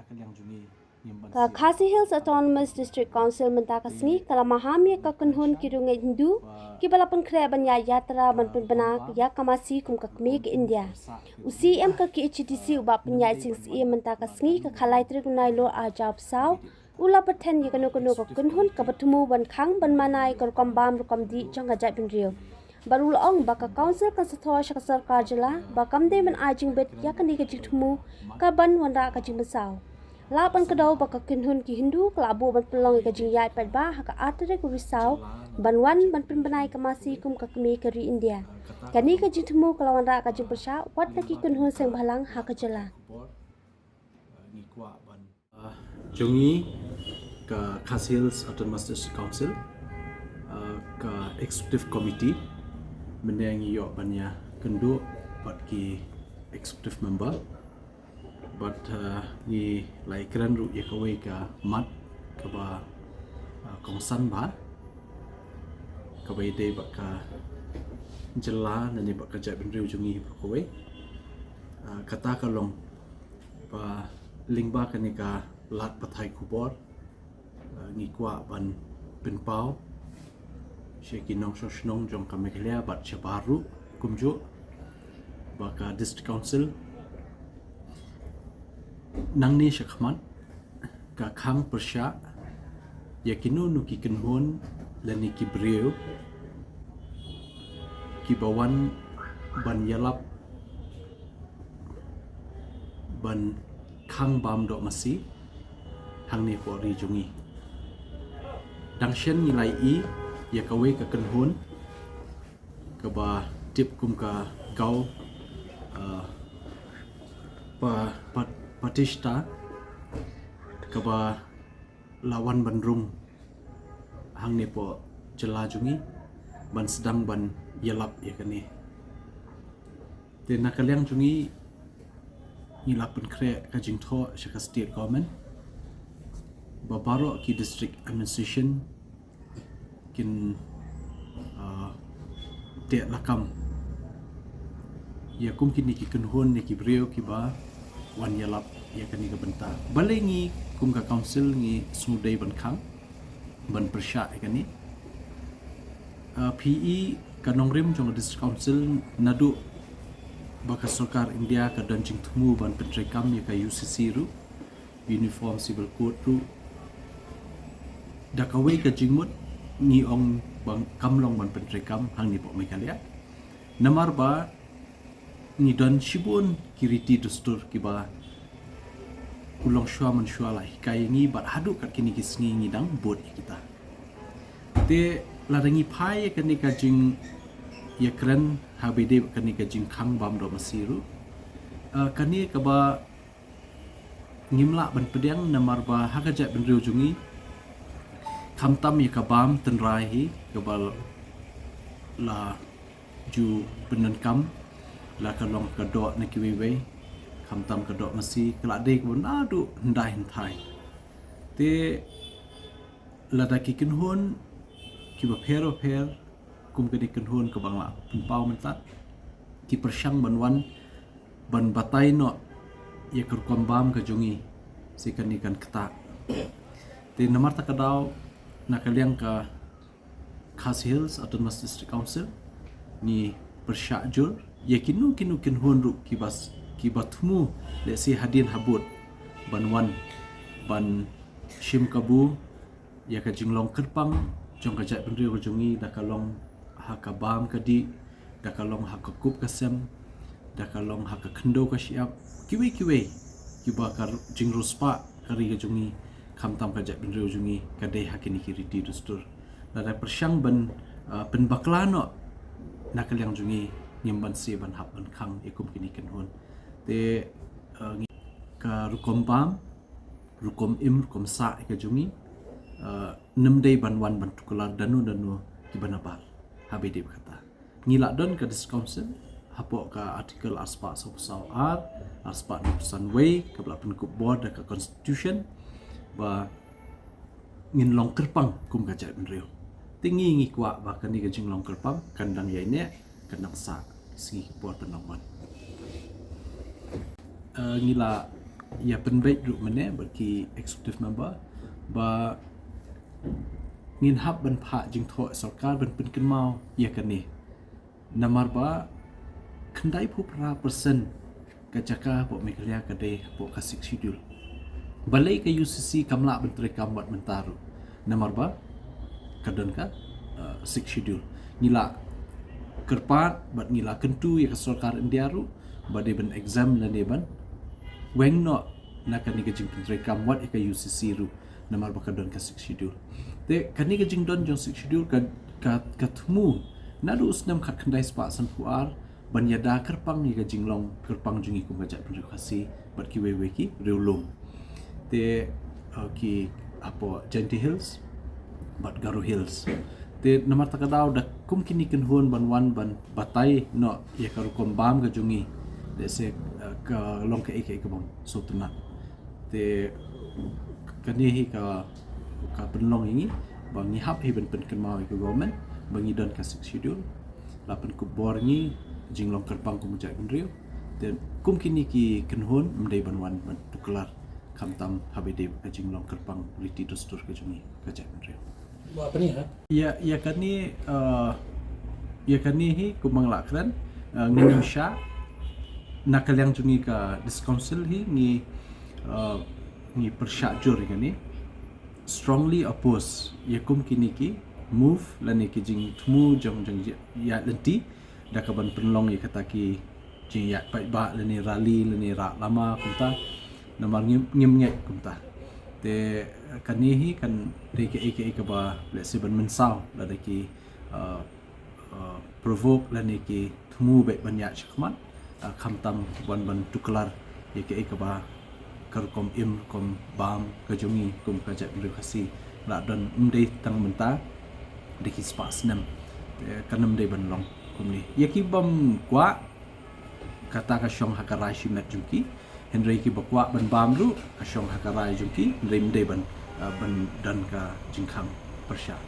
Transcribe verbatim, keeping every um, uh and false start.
Ka Khasi Hills Autonomous District Council mynta ka sngi ka la maham ïa ka kynhun ki riewngeit Hindu kiba la pynkhreh ban ïaid yatra ban pynbna ïa ka masi kum ka kmie ka India. U C E M ka K H A D C u Bah Pynïaid Sing Syiem mynta ka sngi ka khatlai tarik u Naiïong ar hajar arphew saw u la pyrthen ïa kano kano ka kynhun kaba thmu ban khang ban mana ïa ka rukom bam rukom dih jong ka jaitbynriew. Bad u la ong ba ka council kan sa thoh sha ka sorkar jylla ba kam dei ban ai jingbit ïa kane ka jingthmu ka ban wanrah ka jingpynsaw. Lah ban kdew ba ka kynhun ki Hindu ka la buh ban pynlong ïa ka jingïaid paidbah ha ka ar tarik u Risaw ban wan ban pynbna ïa ka masi kum ka kmie ka ri India. Kane ka jingthmu ka la wanrah ka jingpyrshah wat na ki kynhun seng bhalang ha ka jylla. Jong ngi ka Khasi Hills Autonomous District Council, ka Executive Committee, mynne ngi ïoh ban ïakynduh bad ki Executive Member bad ngi la ïakren ruh ïa kawei ka mat kaba kongsan bha kaba ïadei bad ka jylla lane bad ka jaitbynriew jong ngi baroh kawei. Kata ka long ba lyngba kane ka lad pathai khubor ngi kwah ban pynpaw sha ki nongshong shnong jong ka Meghalaya bad shabar ruh kumjuh ba ka District Council nangne shakhmat ka khang pyrshah ïa kino kino ki kynhun lane ki briew kiba wan ban ïalap ban khang bam doh masi hangne hapoh ri jong ngi. Dang shen ngi la ïohi ïa kawei ka kynhun kaba tip kum ka Gau Patista kaba la wan ban rung hangne hapoh jylla jong ngi ban sdang ban ïalap ïa kane. Te na ka liang jong ngi ngi la pynkhreh ka jingthoh sha ka state government ba baroh ki district administration kin teh lakam ïa kum kine ki kynhun ne ki briew kiba wan ïalap ïa kane ka bynta. Balei ngi kum ka council ngi sngewdei ban khang ban pyrshah ïa kane. Phi i ka nongrim jong ka District Council naduh ba ka sorkar India ka don jingthmu ban pyntreikam ïa ka U C C ruh, Uniform Civil Code ruh, da kawei ka jingmut ngi ong ba kam long ban pyntreikam hangne hapoh Meghalaya. Namar ba ngi don shibun ki riti dustur kiba u longshuwa manshuwa la hikai ïa ngi bad haduh kat kine ki sngi ngi dang bud ïa kita. Te lada ngi phai ïa kane ka jingïakren ha ba ïadei bad kane ka jingkhang bam doh masi ruh, kane kaba ngim lah ban pdiang namar ba ha ka jaitbynriew jong ngi khamtam ïa ka bam tynrai hi kaba la ju pyndonkam, la ka long ka doh na kiwei wei, khamtam ka doh masi ka la dei kaba naduh hyndai hynthai. Te lada ki kynhun kiba pher ba pher kum kane ka kynhun kaba nga la pynpaw mynta ki pyrshang ban wan ban batai noh ïa ka rukom bam ka jong ngi, se kane kan ktah. Te namar kata ka daw na ka liang ka Khasi Hills Autonomous District Council ngi pyrshah jur ïa kino kino kynhun ruh kiba, kiba thmu lehse hadien habud ban wan ban shim kabu ïa ka jinglong kyrpang jong ka jaitbynriew ka jong ngi, da ka long ha ka bam ka dih, da ka long ha ka kup ka sem, da ka long ha ka khyndew ka shyiap, kiwei kiwei kiba ka jingriewspah ka ri ka jong ngi, khamtam ka jaitbynriew jong ngi ka dei ha kine ki riti dustur. Lada pyrshang ban pynbakla noh na ka liang jong ngi, ngim banse ban hap ban khang ïa kum kine ki kynhun. Te ka rukom bam, rukom im, rukom sah ïa ka jong ngi, ym dei ban wan ban tuklar dano dano kiba nabar ha ba ïadei bad kata. Ngi la don ka District Council hapoh ka Article arspah sawphew saw ar, arspah hynriewphew san wei kaba la pynkup bor da ka Constitution ba ngin long kyrpang kum ka jaitbynriew. Te ngi ngi kwah ba kane ka jinglong kyrpang kan dang ïaineh, kan dang sah sngi ki por ban long wan. Ngi la ïa pynbeit ruh mynne bad ki executive member ba ngin hap ban phah jingthoh sorkar ban pynkynmaw ïa kane. Namar ba khyndai phew phra percent ka jaka hapoh Meghalaya ka dei hapoh ka Sixth Schedule. Balei ka U C C kam lah ban treikam wat mynta ruh? Namar ba ka don ka, uh, Sixth Schedule. Ngi la kyrpad bad ngi la kyntu ïa ka sorkar India ruh ba dei ban exempt lane ban weng noh na kane ka jingpyntreikam wat ïa ka U C C ruh. Namar ba ka don ka Sixth Schedule. Te kane ka jingdon jong Sixth Schedule ka, ka, ka thmu naduh u snem khatkhyndai spah sanphew ar ban ïada kyrpang ïa ka jinglong kyrpang jong ngi kum ka jaitbynriew Khasi bad kiwei wei ki riewlum. Te, uh, ki hapoh Jaintia Hills bad Garo Hills. Te namar kata ka daw da kum kine ki kynhun ban wan ban batai noh ïa ka rukom bam ka jong ngi. Let's say, uh, ka long kaei kaei ka bam sngewtynnat. Te kane hi ka, ka pynlong ïa ngi ba ngi hap hi ban pynkynmaw ïa ka government ba ngi don ka Sixth Schedule. La pynkup bor ngi jinglong kyrpang kum ka jaitbynriew. Te kum kine ki kynhun ym dei ban wan ban tuklar khamtam haba dei ka jinglong kyrpang riti dustur ka jong ngi ka jaitbynriew. Ba pynïa ha? Ïa, ïa kane, uh, ïa kane hi kumba nga la kren, uh, ngi nym shah na ka liang jong ngi ka District Council hi ngi, uh, ngi pyrshah jur ïa kane. Strongly oppose ïa kum kine ki move lane ki jingthmu jong jong ïa lynti da ka ban pynlong ïa kata ki jingïaid paidbah lane rally lane rah lama kumta. Namar ngim, ngim ngeit kumta. Te kane hi kan dei kaei kaei kaba lehse ban mynsaw lada ki, uh, uh, provoke lane ki thmu beit ban ïaid shakhmat, uh, khamtam wan ban tuklar ïa kaei kaba ka rukom im rukom bam ka jong ngi kum ka jaitbynriew Khasi la don ym dei tang mynta, dei ki spah snem. Te kan ym dei ban long kumne. Ïa ki bym kwah kata ka shong ha ka rai shimet jong ki, hynrei kiba kwah ban bam ruh ka shong ha ka rai jong ki, hynrei ym dei ban, uh, ban don ka jingkhang pyrshah.